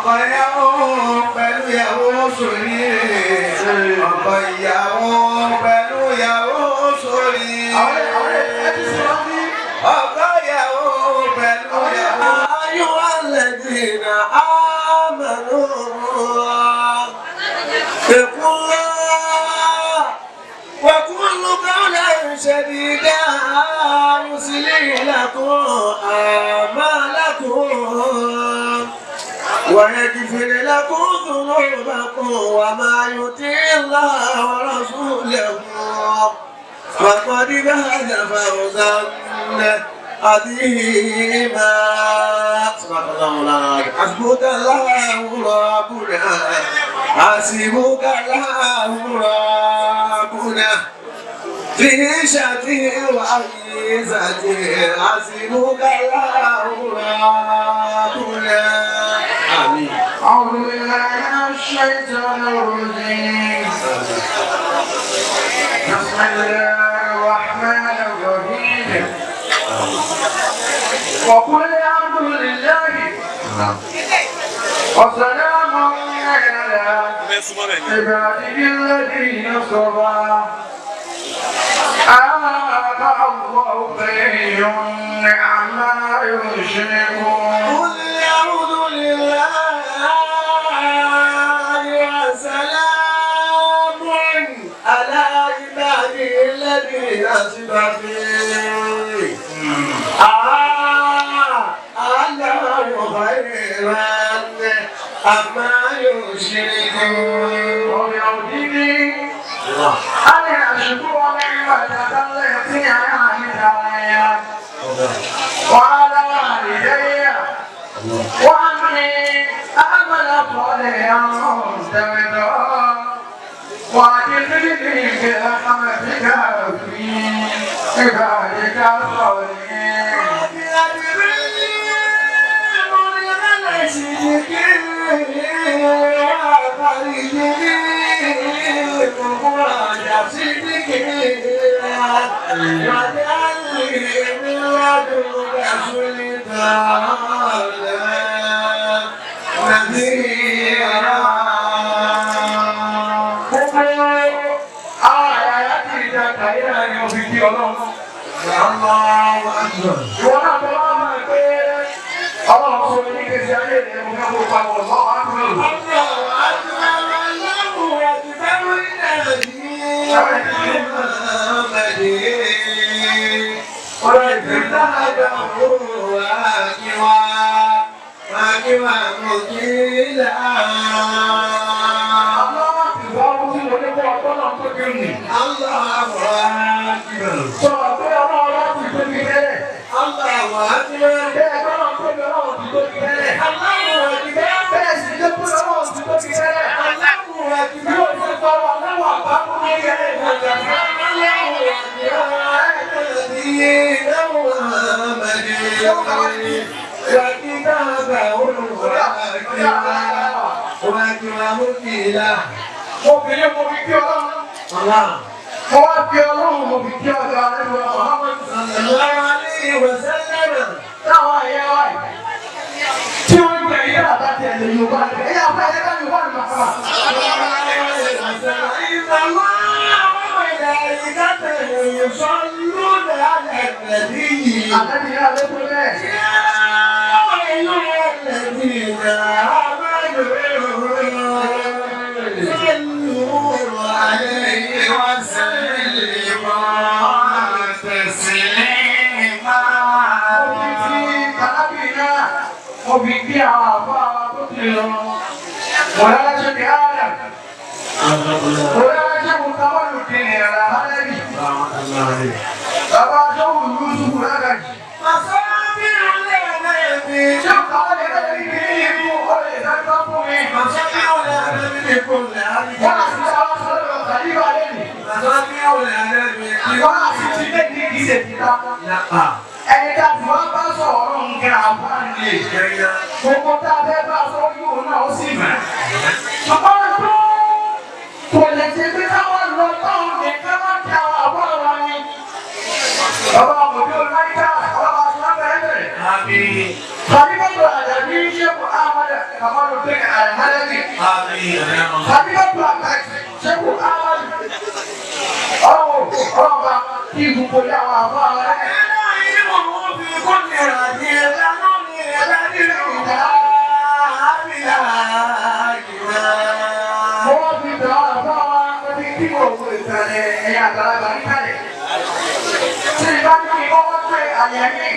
Ọkọ ìyàwó pẹ̀lú ìyàwó sórí. Ọkọ ìyàwó pẹ̀lú ìyàwó sórí. Ọkọ ìyàwó pẹ̀lú ìyàwó. أيها الذين آمنوا اتقوا الله وقولوا قولا سديدا يصلح لكم أعمالكم ويغفر لكم ذنوبكم ومن يطع الله ورسوله فقد فاز فوزا عظيما. سبحان الله. حسبك الله ربنا، حسبك الله ربنا في عيشتي وعزتي، حسبك الله ربنا. آمين. أعوذ بالله من الشيطان الرجيم. بسم الله الرحمن الرحيم. وقل الحمد لله وسلام على عباده الذين اصطفى. الله خير عما يشركون. قل الحمد لله وسلام على عباده الذين اصطفى. الله خير عما يشركون. وبعبده أن أشكر نعمتك التي أنعمت علي وعلى والدي وأني أعمل صالحا ترضاه وأدخلني برحمتك في عبادك الصالحين. رب أدخلني مدخل صدق وأخرجني مخرج صدق واجعل لي من لدنك سلطانا نصيرا. Gbogbo àwọn àyà tí ìjà kàyé náà ni mo fi kí Ọlọ́run. الله أكبر. Ìwọ náà tó wá máa pé Ọlọ́run sọ ní kéde ayé rẹ̀, mo fẹ́ kó papọ̀ lọ́wọ́ á kúrò. الله أكبر، الله أكبر، النبي محمد وارتهده واكوا واكوا مقيلا. Àwọn ìwà ọmọ tí mo ní kó ọgbọ́n náà tó kí ni. الله أكبر. Sọ̀rọ̀ pé Ọlọ́run láti tóbi tẹ́lẹ̀. الله أكبر. Bẹ́ẹ̀ gbọ́dọ̀ tóbi, Ọlọ́run ti tóbi tẹ́lẹ̀. الله أكبر. Bẹ́ẹ̀ sì ló kú, Ọlọ́run ti tóbi tẹ́lẹ̀. الله Bí أكبر. o ti sọ̀rọ̀ lẹ́wọ̀n àbámú ní ẹ̀rẹ́ ìgbàgbọ́. الله أكبر، محمد وكتابه واكوا مقيلا. Mo fi ní mo fi kí Ọlọ́run. الله. Mo wá fi Ọlọ́run, mo fi kí ọ̀dọ̀ àlejò Muhammad. صلى الله عليه وسلم. Táwọn ẹ̀yà wa yìí tí wọ́n ń gbẹ̀ yí àbá tẹ̀lé Yorùbá rẹ̀. Ẹ̀yà àbá ẹ̀yà Yorùbá rẹ̀ màkàmá. إن الله وملائكته يصلون على النبي. Àtẹ̀lé yà ló tó bẹ́ẹ̀. يا أيها الذين آمنوا صلوا عليه وسلموا تسليما. Mo fi ti tàlábì náà, mo fi kí àwọn àbá wa tó ti lọ. Mọ̀lára ṣe ti Adam. Mọ̀lára ṣe kò káwọn òkè ní ẹ̀rọ Hálẹ́bì. Bàbá Ṣọ́wù Yúsùfù Lágàjì. مصابيح الأنام. Ṣé o káwọn lè rẹ́ ní ìlú ọ̀rẹ́ ìdájọ́ fún mi? مصابيح الأنام لكل عبد. Wọ́n á sì àwọn sọ̀rọ̀ kàlífà lẹ́nu. مصابيح الأنام. Wọ́n á sì ti lé ní ìṣe títà. Ẹni tá a ti wá bá sọ̀rọ̀ nǹkan àǹfààní lè. Gbogbo tá a fẹ́ bá sọ yóò náà ó sì mọ̀. Ṣùgbọ́n tó kò lè ṣe pé káwọn lọ táwọn nìkan máa ń tẹ àwọn àbọ̀ wa ni. Bàbá àmọ̀dé olùwáyíká, bàbá àṣọ bẹ̀rẹ̀ bẹ̀rẹ̀. Khalifa Àdàbí Sheikh Ahmad Kamalu. bin Al-Halabi. Khalifa Àgbà Ṣẹ́kù Ahmad. Ọ̀rọ̀ ọba kí gbogbo ilé àwọn àbá rẹ̀. Mo wá fi bẹ̀rẹ̀ àwọn àbá wa ní kí gbogbo ìkàlẹ̀ ẹ̀yà àgbàlagbà níkàlẹ̀. Tí ìbá ní kí wọ́n pé àyẹ̀ mi,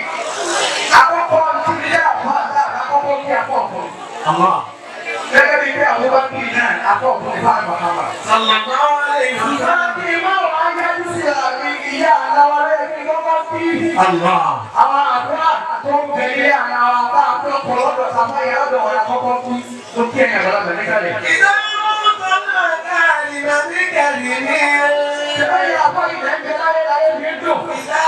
àkọ́kọ́ tí ilé àbá àgbà àkọ́kọ́ kí akọ̀ ọ̀pọ̀. Gẹ́gẹ́ bí pé àwọn bá kí náà akọ̀ ọ̀pọ̀ ìfá àgbà kan wà. Ìgbà tí máa wà á yájú sí àmì ìyá àláwọ̀ rẹ̀ kí kọ́kọ́ kí. Àwọn àdúrà tó ń bẹ ilé àná wa bá a fẹ́ ọkọ̀ lọ́dọ̀ sáfá yẹn lọ́dọ̀ wọn àkọ́kọ́ kú tó kí ẹ̀yìn àgbàlagbà níkàlẹ̀. Ṣé yẹ àbọ̀ ilẹ̀ ń bẹ láyé láyé fi ń dùn? Ṣé yẹ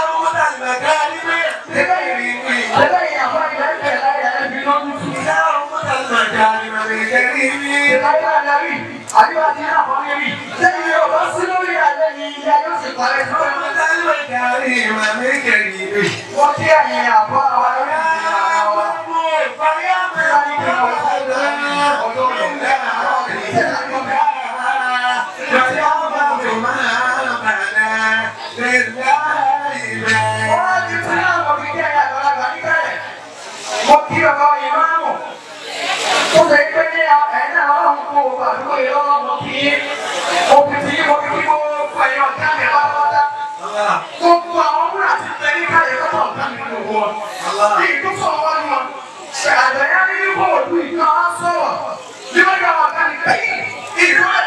àbọ̀ ilẹ̀ ń bẹ láyé láyé fi ń lọ́dún? Ìláyé àdárí, àdúrà ti ní àpọ́nlé rí. Ṣé iye ọ̀bá sí lórí alẹ́ ni ilé ayé ó sì parẹ́ fún ẹ? Wọ́n kí ẹ̀yìn àbọ̀ àwa lórí ìlànà wa. Wọ́n ti tún àwọn ọmọ kíkẹ́ ẹ̀yà àgbàlagbà níkàlẹ̀. Mo kí ọba ìmáàmù. Ó ṣe pé ní ẹ̀yìn náà ọlọ́run kó o àdúgbò yìí lọ́wọ́ mo kí yín. Mo fi ti yín mo fi kí gbogbo ẹ̀yìn ọ̀gá mi pátápátá. Gbogbo àwọn wúrà ti bẹ níkàlẹ̀ lọ́tọ̀ ọ̀gá mi gbogbo wọn. Ní ìdúsọ̀ wọn ni wọn. Àgbẹ̀yà ní kó òdu ìkan á sọ̀rọ̀. Bí wọ́n yọ ọ̀gá mi pé ìlú ẹ̀.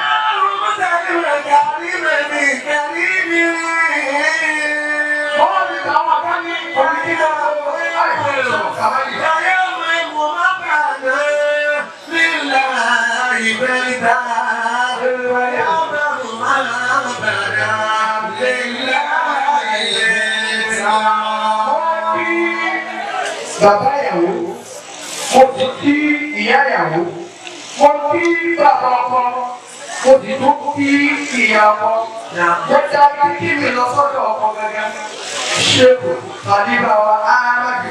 Wọ́n ti ta àwọn ọ̀gá mi òbí kí ló Bàbá ìyàwó, mo ti kí ìyá ìyàwó, mo kí bàbá ọkọ, mo sì tún kí ìyá ọkọ. Mo dá kíkí mi lọ sọ́dọ̀ ọkọ gẹ́gẹ́. Ṣéèkù Khalifa wa Ahmadu.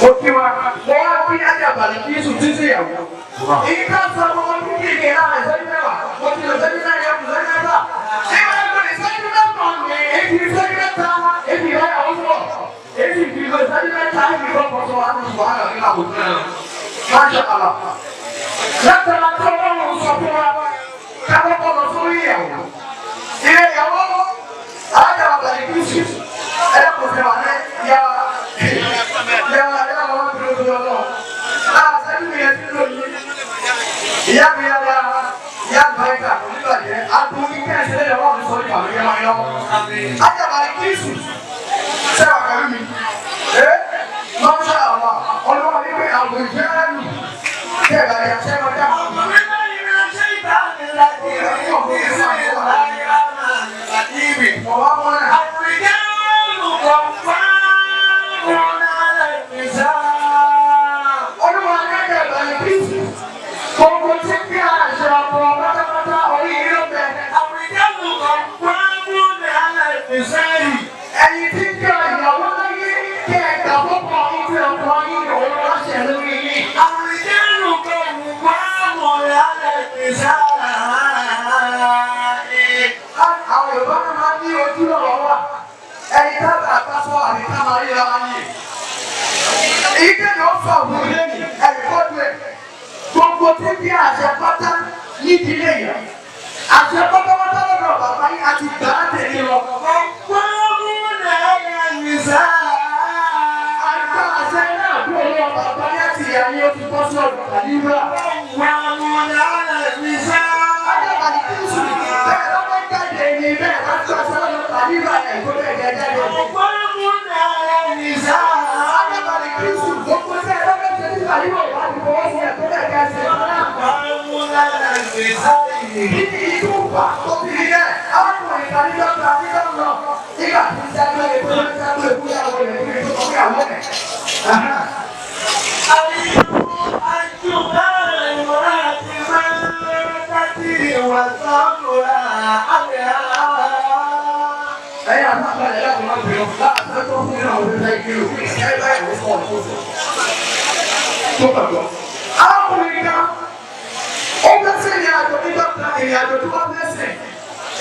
Mo kí wa, mo wá kí Ájàbàlì kí sùn títí ìyàwó. Ìgbà sọ mo kí kí ìgbé lára ìṣẹ́jú mẹ́wàá, mo ti lọ ìṣẹ́jú náà yẹ kù ìṣẹ́jú mẹ́fà. Ìgbà tó lè ìṣẹ́jú mẹ́fà mi, èyí ìṣẹ́jú mẹ́ta, èyí ìbáyàwó sọ̀rọ̀. Èyí ìgbìmọ̀ ìṣẹ́jú mẹ́ta, èyí ìbọ̀kọ̀sọ̀ wà ní wàhálà nígbà tó tún lọ. Masha Allah. Látara tí Ọlọ́run sọ fún wa, ká kọ́kọ́ lọ sórí ìyàwó. Ilé ìyàwó, Ájàbàlì kí sùn. Ẹ kò fẹ́ wà ní yà yà yà wọ́n dúró dúró lọ. Láà sẹ́yìn mi yẹn ti lò yìí. Ìyá mi yà yà yà àlùbáríkà kò ní bàjẹ́. Adùn ní kẹ́hìnsì lẹ́yìn ọwọ́ mi sọ ní ìbànújẹ́ máa yọ. Ájàbàlì kí sùn. Sẹ́wà pẹ̀lú mi. Ẹ́ Masha Allah, ọlọ́wọ́ ní pé àwọn ìjẹ́rù kẹ́ẹ̀bà yà sẹ́wọ̀n dá. Ọ̀wá mọ́ náà. Olúwa ní Ájàbàlì kí sùn. Gbogbo tí kí àṣẹ ọkọ̀ pátápátá orí yìí ló bẹ. Ẹyin tí kí ìyàwó láyé kí ẹ gbà fọ́pọ̀ yín tí ọkọ yín òun láṣẹ lórí yín. Àwọn Yorùbá náà máa ń ní ojú lọ́wọ́ wà. Ẹyin tá àgbàsọ àbí ká máa ríra wá ní. Ike ni ó fà wọ́n lé ní ẹ̀kọ́dù ẹ̀. Gbogbo tí kí àṣẹ pátá nídìílé yẹn. Àṣẹ pátápátá lọ́dọ̀ bàbá yín àti gbà á tẹ̀lé lọ. Àgbà àṣẹ náà kúrò lọ́wọ́ bàbá yín àti ìyá yín ó ti bọ́ sí ọ̀dọ̀ Khalifa. Ájàbàlì kí sùn bẹ́ẹ̀ lọ́wọ́ jáde ní bẹ́ẹ̀ láti ọ̀sẹ̀ lọ́dọ̀ Khalifa ẹ̀kọ́ bẹ́ẹ̀ jẹ́ jáde. Ájàbàlì kí sùn gbogbo tẹ́ ẹ lọ́wọ́ ṣe ní Khalifa ò bá ti fọwọ́ sí ẹ̀kọ́ bẹ́ẹ̀ jẹ́ ṣe. Kíni ìlú wà tó fi rí bẹ́ẹ̀? Arákùnrin kan ní dọ́kítà ní dọ́kítà nígbà tí ń sẹ́gbẹ́ èkó ń sẹ́gbẹ́ èkó yàwó rẹ̀ ní èkó tó yàwó rẹ̀. Ẹ̀yin àti àgbàlẹ̀ láti máa bìrọ̀ láti tó fún mi náà wọ́n fẹ́ kí o ẹ bá ìwọ sọ̀rọ̀ tó sọ. Tó gbàgbọ́. Arákùnrin kan Ìrìn àjò tó bá fẹ́ sìn.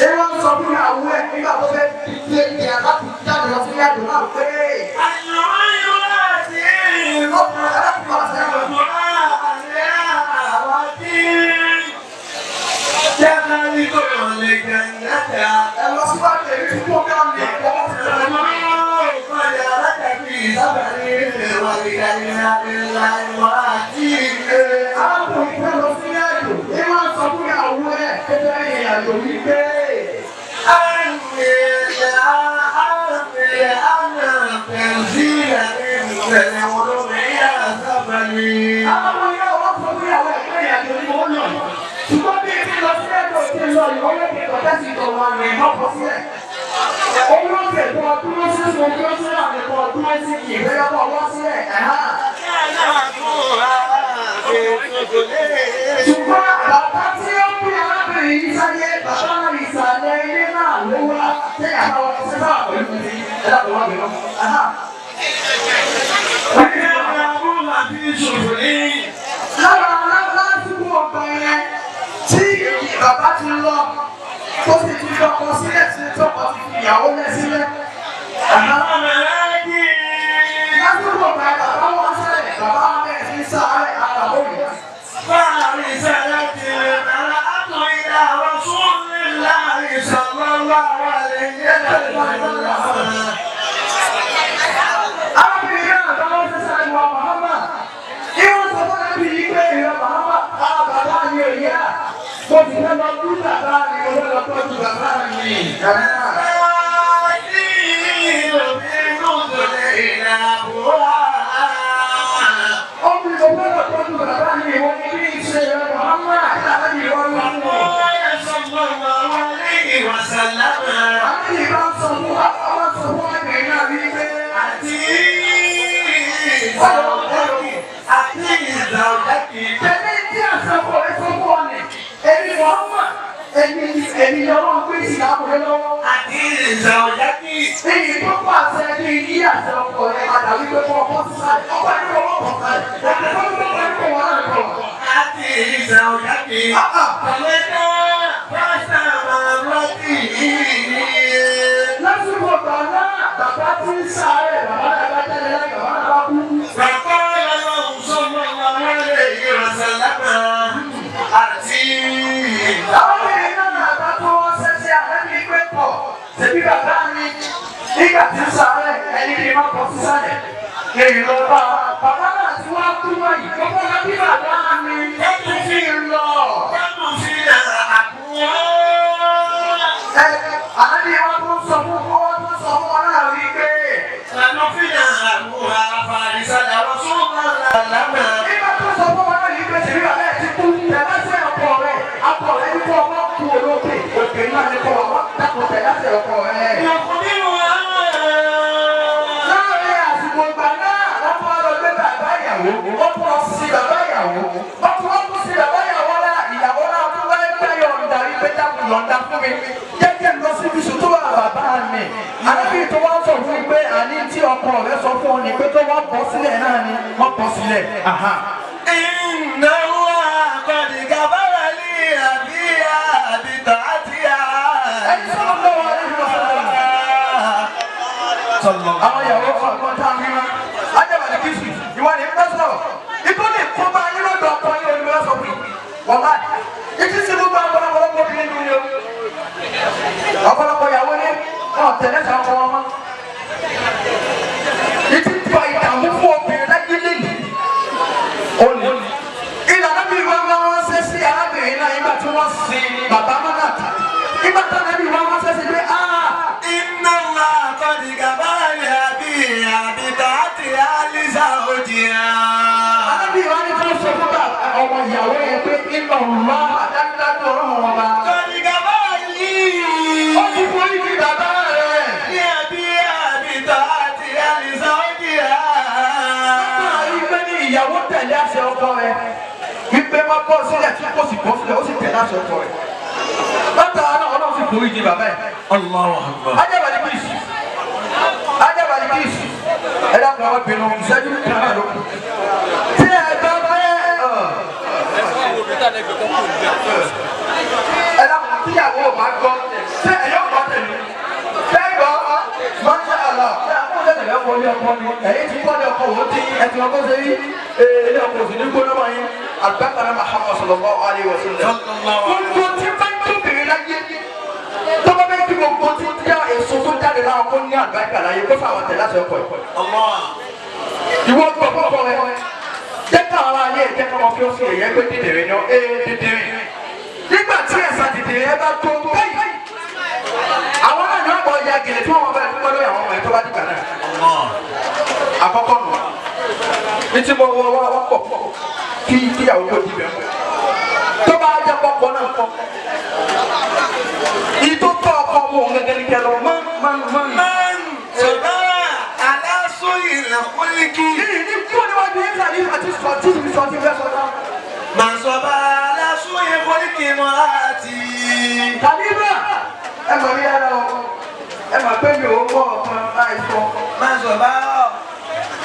Ẹ wọ́n sọ fún ìyàwó ẹ̀ nígbà tó fẹ́ gbé ìyá láti jáde lọ sí ìrìn àjò náà pé. Ọkùnrin alákùnrin àti ẹ̀rọ. Ẹ lọ síwájú èmi tí kò ká mi ẹ̀kọ́ Arákùnrin fẹ́ lọ sí ìrìn àjò. Ẹ wọ́n sọ fún ìyàwó ẹ̀ tó fẹ́ ìrìn àjò wípé. Arákùnrin náà wọ́n sọ fún ìyàwó ẹ̀ pé ìrìn àjò ni mò ń lọ. Ṣùgbọ́n bí èmi lọ sí ẹ̀dọ̀ tí ń lọ ìwọ́n lè kọjá sí ìtọ̀wọ̀ àmì ìmọ̀kọ sílẹ̀. Owó ọ̀sẹ̀ tó ọdún sí ojú sí àmì kan ọdún sí kì í fẹ́ lọ́kọ̀ ọwọ́ sílẹ̀. Ṣùgbọ́n bàbá tí ó bí arábìnrin yìí sáyé bàbá ìsàlẹ̀ ilé náà ló wá ṣé àwọn ọ̀sẹ̀ náà pẹ̀lú ti ẹ̀dá tó wá bẹ̀rẹ̀. Lára lásìkò ọgbà yẹn tí bàbá ti lọ tó sì ti fọkọ sílẹ̀ tí tọkọ ti fi ìyàwó lẹ̀ sílẹ̀. Lásìkò ọgbà yẹn bàbá wọn sẹ́lẹ̀ bàbá wọn bẹ̀rẹ̀ sí sáré ara lóye. Arábìnrin náà bá wọn sẹ́sẹ́ àìwá Mahama. Ìwọ̀n sọ fún arábìnrin yìí pé ìrọ̀ Mahama á bàbá mi ò yá. Mo sì fẹ́ lọ bú bàbá mi, mo fẹ́ lọ tọ́jú bàbá mi. Ó ní mo fẹ́ lọ tọ́jú bàbá mi, ìwọ ni kí n ṣe ìrọ̀ Mahama kí arábìnrin wọn lọ fún ọ. Arábìnrin bá sọ fún wa, wọ́n sọ fún arábìnrin náà wípé. Tẹ̀lé tí àṣàkọ rẹ̀ sọ fún ọ nì, èmi Muhammad, èmi èmi lọ́wọ́ gbé ìsìlámù rẹ lọ́wọ́. Èyí tó pàṣẹ kí n yí àṣẹ ọkọ rẹ padà wípé kọ́ ọkọ sísàlẹ̀, ọkọ ẹni kọ́ ọkọ sàlẹ̀, ọkọ ẹni kọ́ ọkọ ẹni kọ́ wàhálà kọ́. Lásìkò ìgbà náà, bàbá tí ń sáré, bàbá náà bá jáde láì bàbá náà bá kú. Àwọn obìnrin náà bàbá tó wọ́n ṣẹ̀ṣẹ̀ àlẹ́ pé pọ̀, ṣèbí bàbá mi nígbà tí ń sáré ẹni kí n má bọ̀ sísàlẹ̀. Èyí lọ bá bàbá náà tí wọ́n kú wọ̀nyí, gbogbo náà bí bàbá mi ó fi lọ. Àlẹ́ wọn tún sọ fún wọn tún sọ fún wọn náà wípé. Nígbà tó sọ fún wọn náà wípé ṣèbí bàbá ẹ̀ ti kú, tẹ̀lẹ́sẹ̀ ọkọ rẹ̀, akọ rẹ̀ ní kó ọmọ kú olókè, òkè náà ní kó ọmọ dákun tẹ̀lẹ́sẹ̀ ọkọ rẹ̀. Láàárín àsìkò ìgbà náà, wọ́n tún wá lọ gbé bàbá ìyàwó, wọ́n tún lọ sí bàbá ìyàwó, wọ́n tún wọ́n tún sí bàbá ìyàwó náà, ìyàwó náà tún wá gbé yọ̀ǹda wípé dákun yọ̀ǹda fún mi. Jẹ́jẹ́ lọ síbi sùn tó wà bàbá mi. Arábìnrin tó wá sọ fún mi pé àní tí ọkọ rẹ̀ sọ fún ọ ni pé tó wá bọ́ sílẹ̀ náà ni wọ́n bọ́ sílẹ̀. Ẹni sọ́kọ̀ lọ́wọ́ alẹ́ àwọn ìyàwó ọgbọ́n tá a rí wọn ajábàdì kìsù ìwà ní bá sọ̀rọ̀ ikú ní kó bá yín lọ́dọ̀ ọkọ yín olùwà sọ fún yìí wọ́lá ìtí sí gbogbo ọ̀pọ̀lọpọ̀ obìnrin nínú yìí o ọ̀pọ̀lọpọ̀ ìyàwó ní wọn tẹ̀lé sọ ọkọ wọn mọ́ ìtí fa ìdààmú fún obìnrin láyé lẹ́yìn òní ìlànà bí wọn máa wọn ṣe sí arábìnrin náà nígbà tí wọ́n sin bàbá mọ́nàtà nígbà tí wọn wọ́n ṣe sí pé áà. Arábì wa ní kí wọ́n sọ fún bàbá ọmọ ìyàwó yẹn pé iná ọ̀la dájúdájú ọ̀rọ̀ wọn bá. Ó ti forí ju bàbá rẹ̀. Nígbà wípé ní ìyàwó tẹ̀lé àṣẹ ọkọ rẹ̀ wípé má bọ́ sílẹ̀ tí kò sì bọ́ sílẹ̀ ó sì tẹ̀lé àṣẹ ọkọ rẹ̀. Látara náà Ọlọ́run sì forí ju bàbá ẹ̀. Allahu Akbar. Ajábàlì kìsì. Ajábàlì kìsì. Ẹ dákun àwọn obìnrin ìṣẹ́jú kan náà ló kù. Tí ẹ bá fẹ́ Ẹ dákun tíyàwó ò bá gbọ́ ṣé ẹ̀yọ́ gbọ́ tẹ̀lé? Ṣé gbọ́? Masha Allah. Ṣé àkókò tẹ̀lé wọlé ọkọ ni? Ẹ̀yin ti kọ́ ní ọkọ wò ó ti ẹ̀sìn ọkọ ṣe rí. Ilé ọkọ òsì ní gbóná máa yín. Àgbàkàrà Muhammad sallallahu alaihi wasallam. Gbogbo tí bá ń tóbìnrin láyé. Tó bá bẹ́ẹ̀ kí gbogbo tí ń já èso tó jáde láwọn kó ní àgbàkà láyé kó fáwọn tẹ̀lé àṣẹ ọkọ yìí. Ìwọ gbọ́ fọ́fọ́ rẹ. Jẹ́ káwọn ará ayé jẹ́ káwọn fi ó sì ẹ̀yẹ́ pé dídìrín náà ee dídìrín. Nígbà tí ẹ̀sà dídìrín ẹ bá tó báyìí. Àwọn náà ní wọ́n bọ̀ ya gèlè tí wọ́n bá dúpẹ́ lórí àwọn ọmọ ẹ̀ tó bá dìgbà náà. Àkọ́kọ́ nù. Ní tí mo wọ wá pọ̀ kí kíyàwó kò dìbẹ̀ mọ́. Tó bá jẹ́ pọ̀pọ̀ náà kọ́. Ìtò tọ́ ọkọ wo gẹ́gẹ́ ní kẹlọ mọ́ mọ́ mọ́. Man sabara ala su'il khulqi. Yìí ní kí wọ́n níwájú yìí sàlí àti sọ̀tí sọ̀tí fẹ́ sọ̀tá. Man sabara ala su'il khulqi imra'ati. Kàlíbà ẹ mọ̀ mí yára o, ẹ mọ̀ pé mi ò wọ́ ọ̀kan láì sọ. Man sabara.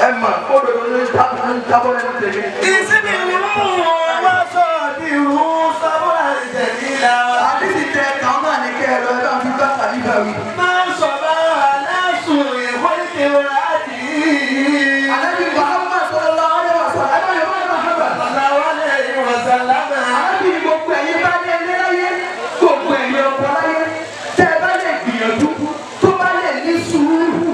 Ẹ mọ̀ kó dodo ní jábọ́ lẹ́nu tèmi. Isbiru wa sabiru sabran jamila. Àdìsí tẹ kàn náà ní kẹ́ ẹ lọ ẹ bá fi bá kàlíbà wí. Man sabara ala su'il khulqi imra'ati. Ànábì Muhammad sallallahu alaihi wasallam. Ẹ bá yọ wọ́n Muhammad. Sallallahu alayhi wa sallam. Ànábì gbogbo ẹ̀yin bá ní ẹni láyé, gbogbo ẹ̀yin ọkọ láyé, tẹ́ ẹ bá lè gbìyànjú, tó bá lè ní sùúrù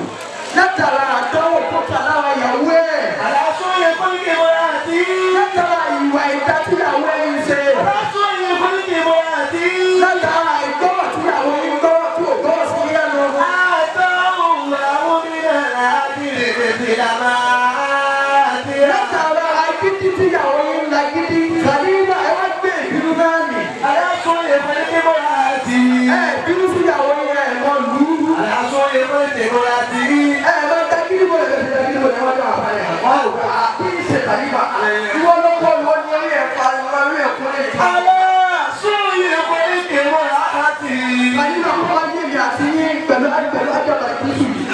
látara àdánwò tó kà lára ìyàwó ẹ̀. Ala su'il khulqi imra'ati. Látara ìwà ìdá tíyàwó ẹ̀ ń ṣe. Ala su'il khulqi imra'ati. Látara ìgbọ́rọ̀ tíyàwó ń gbọ́rọ̀ tí ò gbọ́rọ̀ sí lẹ́nu. Látara agídí tíyàwó ń la gidi, kàlíbà ẹ wá gbé ìbínú náà nì. Ẹ bínú síyàwó yẹn ẹ̀ mọ́ lù ú. Ẹ lọ da gidi bò lẹ da gidi bò lẹ wájú àbá yẹn. Wọ́n ò gbà kí n ṣe kàlíbà. Ìwọ ló kọ́ ìwọ ní orí ẹ̀ pa ìwọ orí ẹ̀ kúnlẹ̀ yìí. Kàlíbà kó wá yé mi àti yín pẹ̀lú pẹ̀lú àjọba ìkúsù yìí.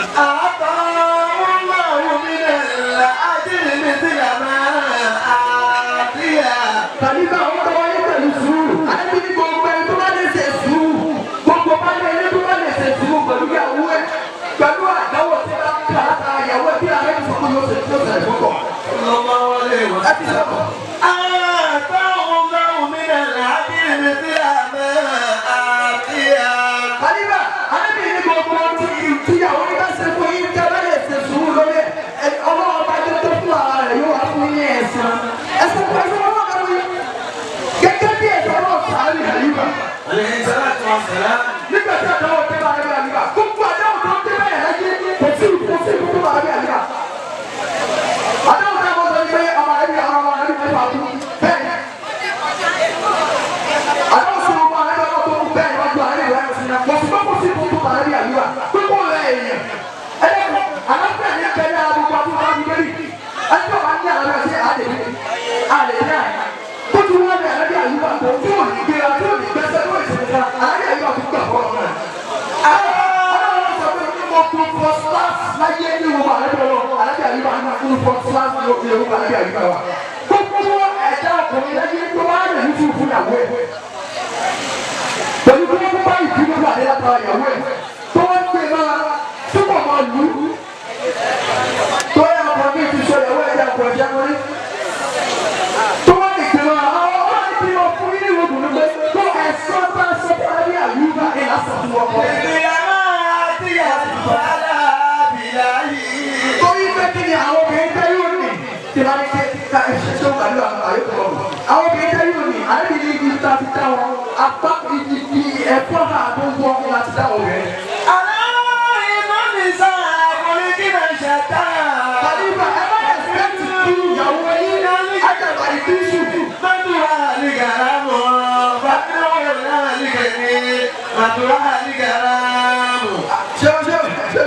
Kàlíbà ó kọ́ wáyé pẹ̀lú sùúrù. Àdébí ní gbogbo ẹni tó bá lè ṣe sùúrù. Gbogbo bá lè ẹni tó bá lè ṣe sùúrù pẹ̀lú ìyàwó ẹ̀. Pẹ̀lú àdáwọ̀ tí bá ń kà látara ìyàwó ẹ̀ bí ààrẹ ti sọ pé yóò ṣe tí ó ṣẹlẹ̀ fún kọ̀. Ẹ ti sọ̀rọ̀. Kàlíbà, àdébí ní gbogbo tí ìyàwó ní bá ṣe fún yín tẹ́ bá lè ṣe sùúrù lórí ẹ̀. Ọlọ́run bá jẹ́ tó fún ara rẹ̀ yóò wá fún yín ẹ̀san. Ẹ̀san fún ẹ̀san ọlọ́run bá fún yín. Gẹ́gẹ́ bí ẹ̀san ọlọ́run sàárì Kàlíbà. Nígbà tí àdáwò dé bá Ànábì Àyùbá, gbogbo àdáwò tó dé bá yàrá yé kò sí kò sí kò tó bá Ànábì Àyùbá. Àdáwò tó bá sọ pé ọmọ Ànábì àwọn ọmọ Ànábì mẹ́fà kú bẹ́ẹ̀. Àdáwò sọ ọmọ Ànábì ọmọ tó kú bẹ́ẹ̀ wájú Ànábì ìwà ẹ̀sìn náà kò sí kò sí kò tó bá Ànábì Àyùbá. Gbogbo rẹ̀ èèyàn. Ẹ̀dẹ́gbẹ̀ àlàáfíà ní bẹ̀rẹ̀ àbùkù àbùkù àbùkù ẹjọ́ wa ní àlàáfíà sí àdèmí àdèmí àyè. Bójú wọn ní Ànábì Àyùbá tó tí ò ní gbéra tí ò ní gbẹ́sẹ̀ tó ìṣẹ̀lẹ̀ kan Ànábì Àyùbá tó gbà fọlọ́ náà. Ọlọ́run sọ pé mo kún first class láyé ní ìwọ̀n Ànábì Ọlọ́run Ànábì Àyùbá ní kún first class ní ìwọ̀n Ànábì Àyùbá wa. Gbogbo ẹ̀dá ọkùnrin láyé tó wá rẹ̀ ní fún ìyàwó ẹ̀. Pẹ̀lú bí wọ́n bá ìdúró wà ní látara ìyàwó ẹ̀ tó wọ́n gbé máa túbọ̀ máa lù ú. Tó yẹ ọkọ̀ mi ti sọ ìyàwó ẹ̀ dà pọ̀ ẹ̀jẹ̀ wọlé. Tó wọ́n lè gbé máa àwọn ọ̀rọ̀ ti lọ fún yín ní ìwé òdùnnú pé tó ẹ̀sán bá sọ fún Ànábì Àyùbá ẹ̀ lásán fún ọkọ. Torí pé kí ni àwọn obìnrin tẹ́ yóò ní tí bá ní ké ká ẹṣin tó wà lórí àwọn àyókù ọ̀rọ̀. Àwọn obìnrin tẹ́ yóò ní àlejò ní ibi tá a ti dá wọn apá ibi ẹ̀fọ́ náà tó wọ́ láti dá wọn rẹ̀. Kàlíbà ẹ má ẹ̀sìpẹ́tì kí ìyàwó yín àjàgbá ìdísù. Ṣé ṣé ṣé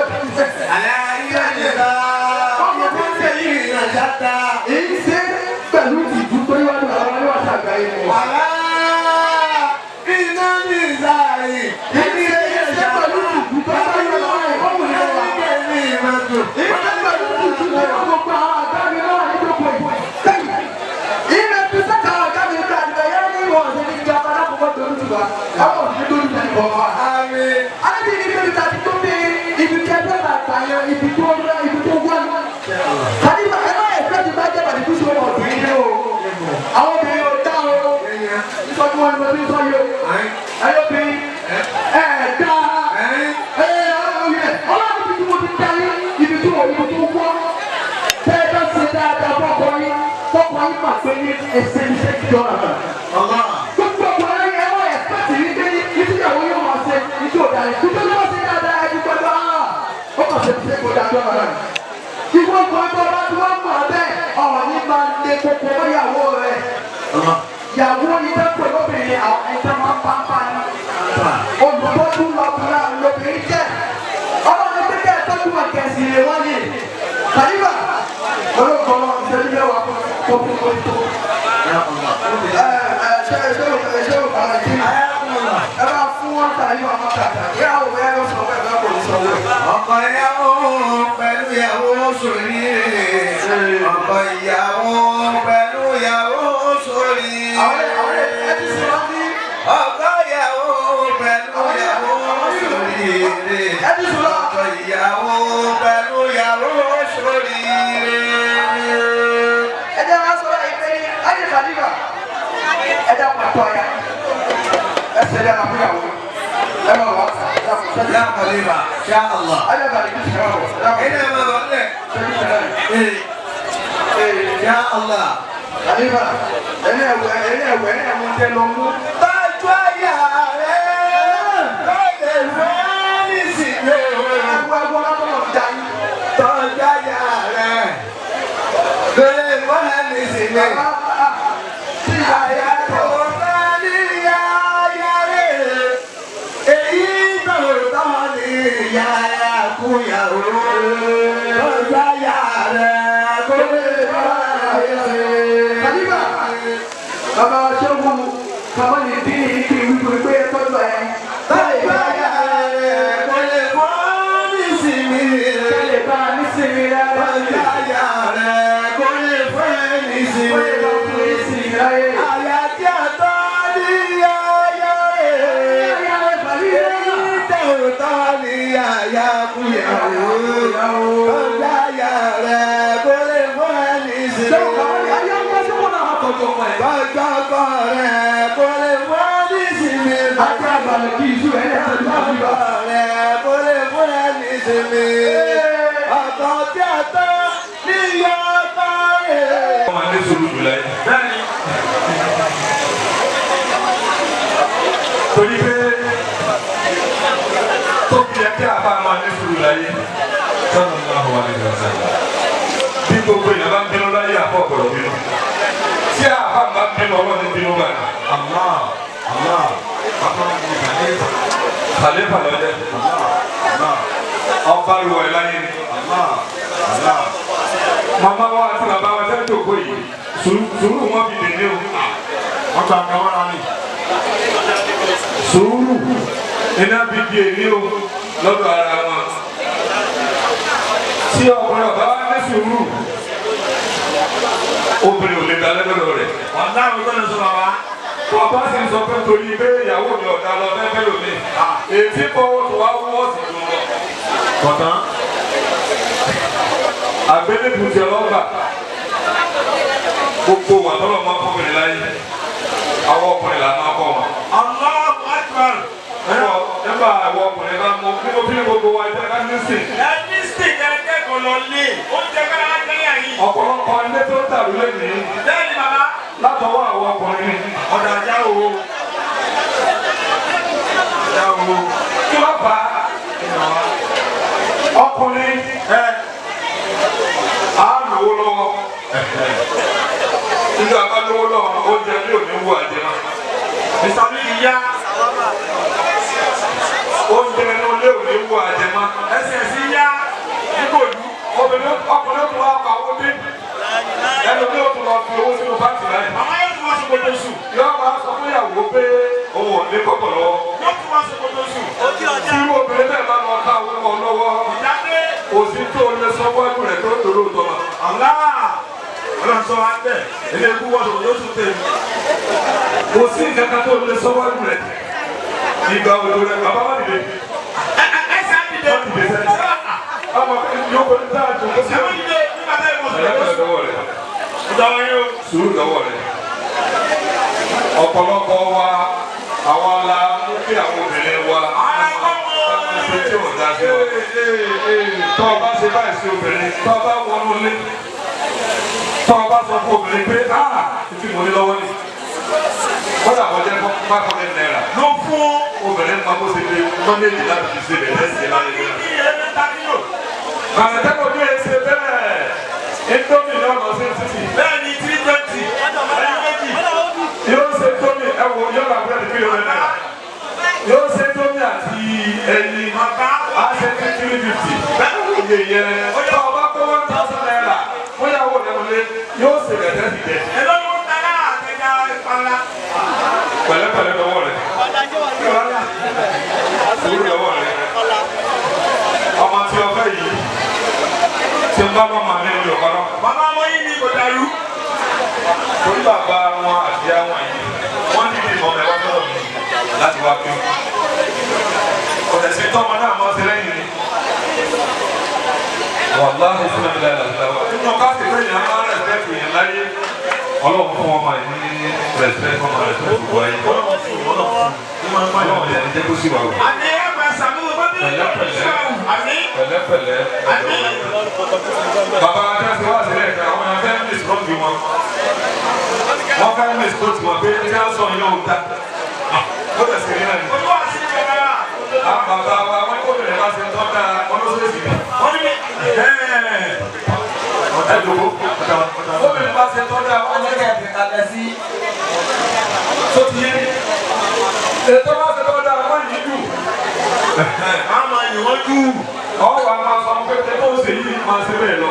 ọmọ tó ń tẹ̀lé èyí ṣe pẹ̀lú ìdú tó yíwájú àwọn oníwàṣà àgbáyé ni. ni mo ti ń sọ yìí o. Ẹyọ bí ẹ dá ẹ ọlọ́run ti tí mo ti dá yín ibi tí mo ibi tó wọ́. Tẹ́ ẹ bá ṣe dáadáa fọ́kọ yín fọ́kọ yín mà pé ní ẹsẹ̀ iṣẹ́ jọra. Gbogbo ọkùnrin ẹ wọ́n ẹ̀fẹ́tì yín dé ìtìyàwó yóò máa ṣe ìjọ òdàlẹ̀. Nítorí wọ́n ṣe dáadáa ẹni gbọ́dọ̀ ó kàn ṣe ṣe kó dáa jọra rẹ̀. Ìwọ kan tó bá tí wọ́n mọ̀ bẹ́ẹ̀ ọ̀rọ̀ ní máa ń lé koko mọ́yàwó rẹ̀. Ìyàwó yìí tó pè lóbìnrin àwọn ẹ̀jẹ̀ máa ń pampa ni. Olùtọ́jú lọkùnrin lóbìnrin jẹ́. Ọlọ́run pé kẹ́ ẹ tọ́jú wọn kẹ̀sì rè wọ́n ni. Kàyíbà olóògbé ìṣẹ́jú mẹ́wàá kó fún kó tó. Ẹ bá fún wọn tàyí ọmọ kàkà. Ìyàwó ẹ lọ sọ bẹ́ẹ̀ bẹ́ẹ̀ kò ní sọ wẹ̀. Ọkọ ìyàwó pẹ̀lú ìyàwó sórí. Ọkọ ìyàwó pẹ̀lú ìyàwó sórí. Ọkọ ìyàwó pẹ̀lú ìyàwó sórí. Ọkọ ìyàwó pẹ̀lú ìyàwó sórí. Ẹ jẹ́ wá sọ báyìí pé ayé kàdífà ẹ dá pàtó àyà ẹ ṣẹlẹ̀ àbúyàwó ẹ bá wà á. Ya Khalifa, ya Allah. Ina ma ba le. Ya Allah. Khalifa, ene ewe ene mo te lo mu. Tọ́jú aya rẹ̀ kó lè fẹ́ nísìnyí. Ewu ewu ọlọ́dọ̀ da yín. Tọ́jú aya rẹ̀ kó lè fẹ́ nísìnyí. Àyà tó fẹ́ ní aya rẹ̀ èyí tó tọ́ ní yàrá kúyàwó. Tọ́jú aya rẹ̀ kó lè fẹ́ nísìnyí. Khalifa, bàbá Ṣẹ́gun kàmá ní dín ní kí n wípé pé tọ́jú ẹ. Tọ́jú aya rẹ̀ kó lè fẹ́ nísìnyí. Kó lè bá a nísìnyí rárá. Tọ́jú aya rẹ̀ kó lè fẹ́ nísìnyí. Kó lè bá a nísìnyí rárá. Àyà tí a tọ́ ní aya rẹ̀. Aya rẹ̀ Khalifa. Èyí tẹ̀ ò tọ́ ní aya kúyàwó. Tọ́jú aya rẹ̀ kó lè fẹ́ nísìnyí. Ṣẹ́gun kàmá ní ayé ń gbé wọn náà tọ́jú ọmọ ẹ̀. Tọ́jú ọkọ rẹ̀ kó lè fẹ́ nísìnyí. Ajá àgbàlẹ̀ kì í sú ẹ̀ ní ẹ̀tọ́jú àbúrò. Ọkọ rẹ̀ kó lè fẹ́ nísìnyí. Ọkọ tí a tọ́ ní ọkọ rẹ̀. Ọmọ ní sùúrù jù láyé. Bẹ́ẹ̀ni. Torí pé tó fi yẹ kí àbá máa ní sùúrù láyé sallallahu alaihi wasallam. Bí gbogbo èèyàn bá ń bínú láyé àbọ̀ ọ̀gbọ̀dọ̀ bínú. Tí àbá máa ń bínú ọlọ́run bínú báyìí. Allah Allah bàbá mi kàlẹ́fà. Kàlẹ́fà lọ́jẹ́. Allah Allah Ọba lu ẹ̀ láyé ni. Allah Allah. Màmá wa àti bàbá wa sẹ́ni tó kó yìí. Sùúrù wọn fi dèné o. Wọ́n gba àgbà wọn ni. Sùúrù iná fi di èmi o lọ́dọ̀ ara wọn. Tí ọkùnrin ọ̀gá wa ní sùúrù, obìnrin ò lè dalẹ́ lọ́dọ̀ rẹ̀. Ọ̀la àwọn ìgbọ́dọ̀ sọ bàbá. Tó o bá sì ń sọ pé torí pé ìyàwó mi ọ̀dà lọ fẹ́ fẹ́ lómi. Ètí fọwọ́ tó wá wọ́ sí ló lọ. Kọ̀tán. Àgbélébùú ti ọlọ́gbà. Gbogbo wà tọ́lọ̀ máa fún mi láyé. Àwọn ọkùnrin là máa kọ́ wọn. Allahu Akbar. Nígbà àwọn ọkùnrin bá mú kí ló fi gbogbo wa jẹ́ ká ní sìn. Ẹ ní sìn ẹ kẹ́kọ̀ọ́ lọ lé. Oúnjẹ kára kẹ́yà yìí. Ọ̀pọ̀lọpọ̀ ilé tó ń dàrú lẹ́yìn. Bẹ́ẹ̀ni bàbá. Látọwọ́ àwọn ọkùnrin ni. Ọ̀dà ajá o. Ajá o. Kí ló fà á? Ọkùnrin Ẹ á lówó lọ́wọ́. Nígbà bá lówó lọ́wọ́, oúnjẹ mi ò ní wú àjẹ náà. Mr. Big ya. Oúnjẹ inú ilé ò ní wú àjẹ mọ́. Ẹsẹ̀ sí yá. Nígbòdú. Obìnrin ọkùnrin tó wá pa owó dé. Ẹnu mi ò tún lọ fi owó sínú báńkì láyé. Màmá yóò tún wá ṣòkòtò sùn. Yóò máa sọ fún ìyàwó pé òun ò ní kọ́kọ́ lọ́wọ́. Yóò tún wá ṣòkòtò sùn. Tí obìnrin náà bá lọ ká owó wọn lọ́wọ́, Ìdágbé. kò sí tó lè sọ wájú rẹ̀ tó dòrò tọ́mọ. Allah. Ọlọ́run sọ wá bẹ́ẹ̀. Ilé ikú wọ́n ṣòkòtò sùn tèmi. Kò sí nǹkan kan tó lè sọ wájú rẹ̀. Ìgbà òjò rẹ̀ bàbá má dìde. Ẹsẹ̀ á dìde. Má dìde sẹ́ni. Ọmọ yóò kọ́ ní táà tó kó sí. Ẹ má dìde nígbà táyà wọ́n ṣòkòtò Ẹ̀yẹ́ sùn. dọwọ́ rẹ̀. Ìdáwọ̀ yín o. Sùúrù dọwọ́ rẹ̀. Ọ̀pọ̀lọpọ̀ wa àwa la mú kí àwọn obìnrin wa ṣe tí ò dá sí wa. Tọ́ ọ bá ṣe báyìí sí obìnrin, tọ́ ọ bá wọnú ilé, tọ́ ọ bá sọ fún obìnrin pé áà títí mo ní lọ́wọ́ ni. Kódà wọ́n jẹ́ 500 naira. Ló fún Obìnrin máa bó ṣe lè mọ́néjì láti fi ṣe bẹ̀rẹ̀ sí láyé náà. ní ẹ̀ẹ́dẹ́ta kílò. Bàtẹ́kọ̀ ní ẹsẹ̀ bẹ́ẹ̀ Indomie náà lọ sí títì. Bẹ́ẹ̀ ni 320. Ẹni méjì. Yóò ṣe Indomie ẹ wo yóò ra búrẹ́dì 300 naira. Yóò ṣe Indomie àti ẹyin. Bàbá. A ṣe ní 350. Iye yẹn tó o bá kó 1,000 naira fún ìyàwó rẹ̀ wọlé yóò ṣe bẹ̀rẹ̀ sí jẹ. Èló ni wọ́n ta lára àtẹ̀já ìpalá? Pẹ̀lẹ́pẹ̀lẹ́ lọ́wọ́ rẹ̀. Sùúrù lọ́wọ́ rẹ̀. Ọmọ tí o fẹ́ yìí tí n bá lọ́mọ mi ní ọ̀pọ̀lọ́. Bàbá wọn yìí ni kò dàrú. Torí bàbá wọn àti ìyá wọn yìí wọ́n ní ìmọ̀ mẹ́wàá lọ́wọ́ mi láti wá pé. Kò tẹ̀sí tọ́mọ náà mọ́ sí lẹ́yìn ni. Wàláhì fún mi láyé àti láwá. Nínú káàsì pé èèyàn máa ń rẹ̀spẹ̀tì èèyàn láyé. Ọlọ́run fún ọmọ yìí ní rẹ̀spẹ̀tì ọmọ rẹ̀spẹ̀tì gbogbo ayé. Ọlọ́run yẹn jẹ́ kó sì wà wò. Àmì ẹ̀ máa sàmúlò bá bí àmì. Pẹ̀lẹ́pẹ̀lẹ́. Àmì. Bàbá Adéṣe wá sílẹ̀ kan, àwọn èèyàn fẹ́ miss kóòtù wọn. Wọ́n fẹ́ miss kóòtù wọn pé tí wọ́n sọ yóò dá. Ó tẹ̀sí rí náà ni. Olúwa sí ìjọba. Àwọn bàbá wa wọ́n kó bẹ̀rẹ̀ bá ṣe ń tọ́ da olóṣèlú. Wọ́n ní mi. Ẹ jòkó. Obìnrin bá ṣe ń tọ́ da olóṣèlú. Tó ti yé. Ètò bá ṣe tọ́ da wọ́n yìí jù. A máa yìn wọ́n jù. Ọwọ́ wa máa sọ pé tó ń ṣe yìí máa ṣe bẹ́ẹ̀ lọ.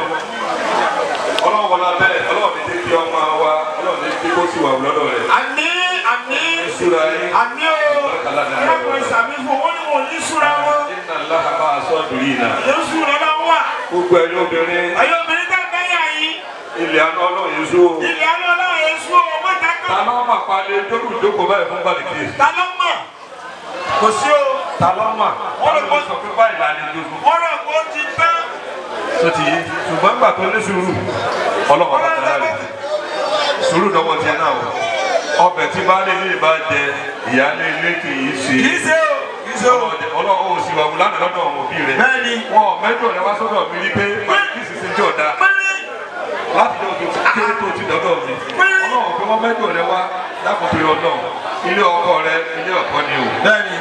Ọlọ́run wọlé abẹ́rẹ́, Ọlọ́run ní jẹ́ kí ọmọ wa, Ọlọ́run ní jẹ́ kó sì wà lọ́dọ̀ rẹ̀. Àmì àmì. Ìṣúra yín. Àmì o. Ẹlẹ́kùnrin sàmì fún wọn ni wọn ò ní súra wọn. Inna Allaha ma'a sabirina. Yéésù lọ́la wà. Gbogbo ẹ̀yin obìnrin, Ẹ̀yin obìnrin tẹ́ bẹ́ yà yín. ilẹ̀ àná Ọlọ́run yìí sú o. Ilẹ̀ àná Ọlọ́run Yéésù o. Wọ́n ta Ta kọ́. ló mà palẹ̀ dókòó jókòó báyìí fún Bàlìkì? Ta ló mọ̀? Kò sí o. Ta ló mà? Wọ́n lè Wọ́n sọ pé báyìí là ní dúró. Wọ́n rò pé ó ti tán. Tó ti yé. Ṣùgbọ́n gbà tó ní sùúrù, Ọlọ́run bàtà rẹ̀. Sùúrù dọ́wọ́ tiẹ̀ náà o. Ọbẹ̀ tí baálé ilé bá jẹ, ìyáálé ilé kì í ṣe. Kì í ṣe o. Kì í ṣe o. Ọlọ́run ò sì wà wù lánàá lọ́dọ̀ àwọn òbí rẹ̀. Bẹ́ẹ̀ni. Wọn ò mẹ́jọ rẹ wá sọ́dọ̀ mi rí pé Bàlìkì sì ṣe tí ò dáa. Pínrín. Láti lọ tó kéré tó ti dọ́dọ̀ mi. Ọlọ́run pé wọ́n mẹ́jọ rẹ wá lákòókò ọlọ́run. Ilé ọkọ rẹ ilé ọkọ ni o. Bẹ́ẹ̀ni.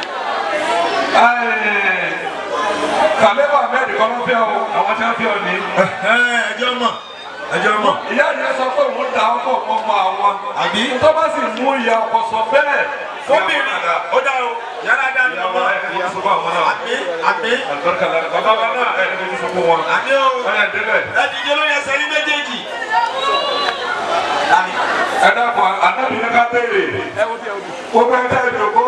Kàlẹ́bà mẹ́rin kọ́ ló fẹ́ o, àwọn tí wọ́n fẹ́ ọ ní. Ẹjọ́ mọ̀. Ẹjọ́ mọ̀. Ìyá yẹn sọ pé òun da ọkọ̀ mọ́ ọmọ àwọn. Àbí? Tó bá sì mú ìyá ọkọ sọ bẹ́ẹ̀. Fóbìnrin. Ó dá o. Yàrá dá ní Ìyá ọmọ. wa ẹ̀ ní sọ́kọ́ àwọn náà. Àmì àmì. Àlùbáríkà lára bàbá wa náà ẹ̀ ní sọ́kọ́ wọn. Àmì o. Ọ̀yà délẹ̀. Ẹ dìde lórí ẹsẹ̀ yín méjèèjì. Ẹ dákun, ànábì ní ká béèrè. Gbogbo ẹ̀ tẹ́ ìdòkó